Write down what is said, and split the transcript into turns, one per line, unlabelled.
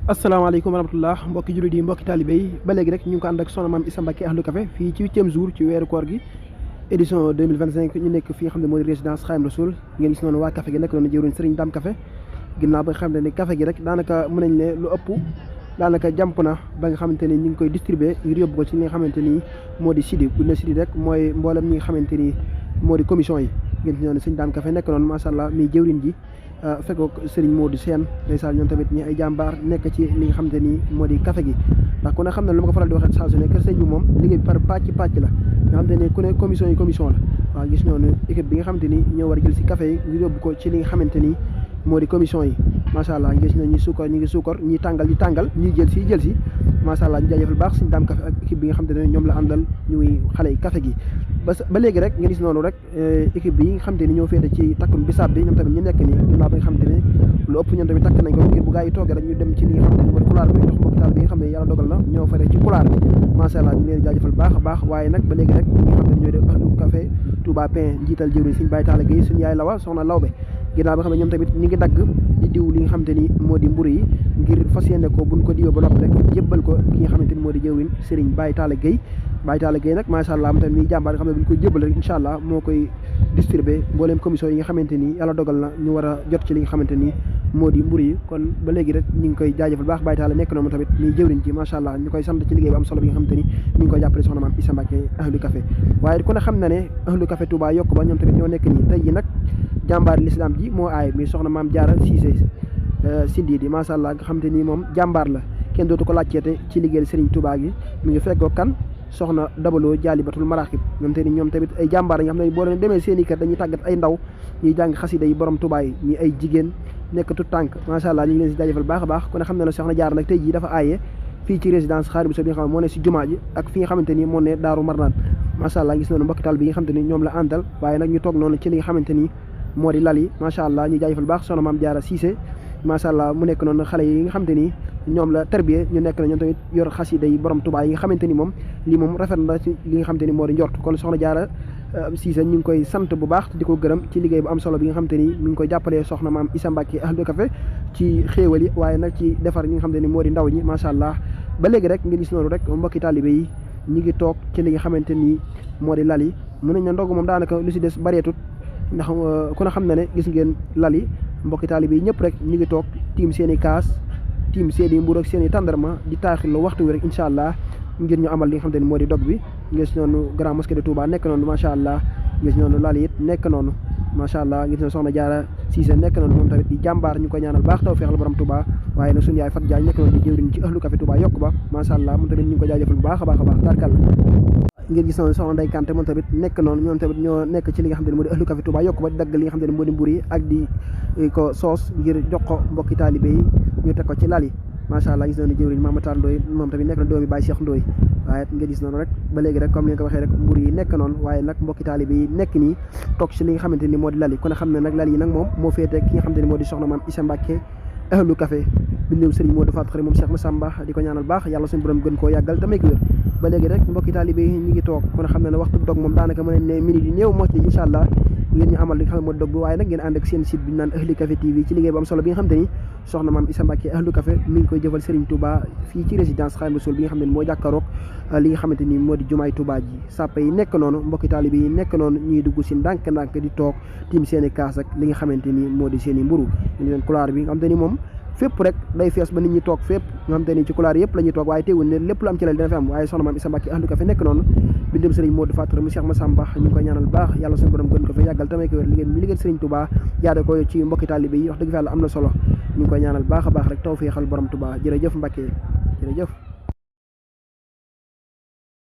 asalaamaaleykum wa rahmatullah mbokki jullit yi mbokki taalibe yi ba léegi rek ñu ngi ko ànd ak soxna maam Issa Mbacké Ahlu Café fii ci 8e jour ci weeru koor gi édition 2025 ñu nekk fii nga xam ne mooy résidence Khadim Rassoul ngeen gis noonu waa café gi nekk noonu jëwriñ Serigne Dame Café ginnaaw ba nga xam ne café gi rek daanaka mën nañ ne lu ëpp daanaka jàmp na ba nga xamante ni ñu ngi koy distribuer ngir yóbbu ko ci li nga xamante ni moo di sidi bu ne sidi rek mooy mboolem ñi nga xamante ni moo di commission yi ngeen gis noonu Serigne Dame Café nekk noonu macha allah mi jëwriñ ji fekkoog Serigne Modou Sène ndeysaan ñoom tamit ñi ay jàmbaar nekk ci li nga xamante ni moo di café gi ndax ku ne xam ne lu ma ko faral di waxee saa su ne kër sëñ bi moom liggéey bi par pàcc la nga xamante ni ku ne commission yi commission la waaw gis noonu équipe bi nga xamante ni ñoo war a jël si café yi ñu yóbbu ko ci li nga xamante ni moo di commission yi macha allah gis na ñi suukar ñi tàngal ñi jël si macha allah ñu jaajëfal baax Serigne Dame Café ak équipe bi nga xamante ne ñoom la àndal ñuy xale yi café gi ba léegi rek nga gis noonu rek équipe bi nga xamante ni ñoo féete ci takkum bisaab bi ñoom tamit ñu nekk nii ginnaaw bi nga xamante ne lu ëpp ñoom tamit takk nañ ko ngir bu gaa yi toogee rek ñu dem ci li nga xamante ni mooy kulaar bi jox mbokk taal bi nga xam ne yàlla dogal na ñoo fare ci kulaar bi macha allah ñu leen jaajëfal baax a baax waaye nag ba léegi rek ñi nga xam ne ñooy def Ahlu Café Touba Pain njiital jëwriñ Serigne Baye Talla Gueye suñu yaay lawa soxna Lawbe ginnaaw bi nga xam ne ñoom tamit ñi ngi dagg di diw li nga xamante ni moo di mburu yi ngir fas yéene ko buñ ko diwee ba noppi rek jébbal ko ki nga xamante ni moo di jëwriñ Serigne Baye Talla Gueye nag macha allah mu tamit ni jàmbaar nga xam ne bu ñu koy jébbal rek incha allah moo koy distribuer mbooleem commission yi nga xamante ni yàlla dogal na ñu war a jot ci li nga xamante ni moo di mburu yi kon ba léegi rek ñu ngi koy jaajëfal baax Baye Talla nekk noonu tamit ni jëwriñ ci macha allah ñu koy sant ci liggéey bu am solo bi nga xamante ni mi ngi koy jàppale soxna maam Issa Mbacké Ahlu Café waaye ku ne xam na ne Ahlu Café Touba yokk ba ñoom tamit ñoo nekk nii tey ji nag jàmbaar l'islam ji moo aay mi soxna maam Diarra Cissé Sindi di macha allah nga xamante ni moom jàmbaar la kenn dootu ko laajteete ci liggéeyal Serigne Touba gi mi ngi fekkoo kan soxna dabaloo jaalibatul maraaxib ñoom tamit ay jàmbaar yi nga xam ne boo leen demee seen i kër dañuy tàggat ay ndaw ñuy jàng xasida yi borom Touba yi ñi ay jigéen nekk tout tànk macha allah ñu ngi leen si jaajëfal baax a baax ku ne xam ne ne soxna Diarra nag tey jii dafa aaye fii ci résidence Khadim Rassoul bi nga xam ne moo ne si jumaa ji ak fi nga xamante ni moo ne Daaru Marnaan macha allah gis noonu mbokki taal bi nga xamante ni ñoom la àndal waaye nag ñu toog noonu ci li nga xamante ni moo di lal yi macha allah ñu jaajëfal baax soxna maam Diarra Cissé macha allah mu nekk noonu xale yi nga xamante ni ñoom la tarbiye ñu nekk na ñoom tamit yor xasida yi borom Touba yi nga xamante ni moom lii moom rafet na ci li nga xamante ni moo di njort kon soxna Diarra Cissé ñu ngi koy sant bu baax di ko gërëm ci liggéey bu am solo bi nga xamante ni mi ngi koy jàppalee soxna maam Issa Mbacké Ahlu Café ci xéewal yi waaye nag ci defar ñi nga xamante ni moo di ndaw ñi macha allah ba léegi rek nga gis noonu rek mbokki taalibe yi ñi ngi toog ci li nga xamante ni moo di lal yi mën nañ ne ndog moom daanaka lu si des bareetut ndax ku ne xam na ne gis ngeen lal yi mbokki taalibe yi ñëpp rek ñi ngi toog tiim seen i kaas tiim seen i mbur ak seen i tàndarma di taaxirlu waxtu wi rek incha allah ngir ñu amal li nga xamante ni moo di dog bi ngis noonu Grand Mosquée de Touba nekk noonu macha allah ngis noonu lal it nekk noonu macha allah ngis noonu soxna Diarra Cissé nekk noonu moom tamit di jàmbaar ñu koy ñaanal baax taw feexal borom Touba waaye nag suñu yaay Fat Diagne nekk noonu di jëwriñ ci Ahlu Café Touba yokk ba macha allah moom tamit ñu ngi ko jaajëfal bu baax a baax a baax tarkal ngeen gis noonu soxna Ndeye Kanté moom tamit nekk noonu ñoom tamit ñoo nekk ci li nga xamante ne moo di Ahlu Café Touba yokk ba di dagg li nga xamante ne moo di mbur yi ak di ko soos ngir jox ko mbokki taalibe yi ñu teg ko ci lal yi macha allah gis noonu jëwriñ Mamatar Ndoye moom tamit nekk na doomi Baye Cheikh Ndoye waaye nga gis noonu rek ba léegi rek comme ni nga ko waxee rek mbur yi nekk noonu waaye nag mbokki taalibe yi nekk nii toog ci li nga xamante ni moo di lal yi kon xam ne nag lal yi nag moom moo féete ki nga xamante ni moo di soxna maam Issa Mbacké Ahlu Café bindew Serigne Modou Fatou Khari moom Cheikh Massamba di ko ñaanal baax yàlla suñu borom gën koo yàggal te may ko wér ba léegi rek mbokki taalibe yi ñu ngi toog kon xam ne ne waxtu dog moom daanaka mën nañ ne minute yi néew moo ci incha allah ngeen ñu amal li nga xam ne moo di dog bi waaye nag ngeen ànd ak seen site bi ñu naan Ahlu Café TV ci liggéey bu am solo bi nga xam te ni soxna maam Issa Mbacké Ahlu Café mi ngi koy jëfal Serigne Touba fii ci résidence Khadim Rassoul bi nga xam ne moo jàkkaaroog li nga xamante ni moo di jumaay Touba ji sàppe yi nekk noonu mbokki taalibe yi nekk noonu ñuy dugg si ndànk-ndànk di toog tiim seen i kaas ak li nga xamante ni moo di seen i mburu ñu leen couloir bi nga xam te ni moom fépp rek day fees ba nit ñi toog fépp nga xam te ni ci couloir yëpp la ñuy toog waaye teewul ne lépp lu am ci lal dina fi am waaye soxna maam Issa Mbacké Ahlu Café nekk noonu bindem Serigne Modou Fatou Khari mu Cheikh Massamba ñu ngi koy ñaanal baax yàlla suñu borom gën ko fa yàggal tamay ko wér liggéey Serigne Touba jaade ko ci mbokki taalibe yi wax dëgg fa yàlla am na solo ñu ngi koy ñaanal baax a baax rek tawfeexal borom Touba jërëjëf Mbacké jërëjëf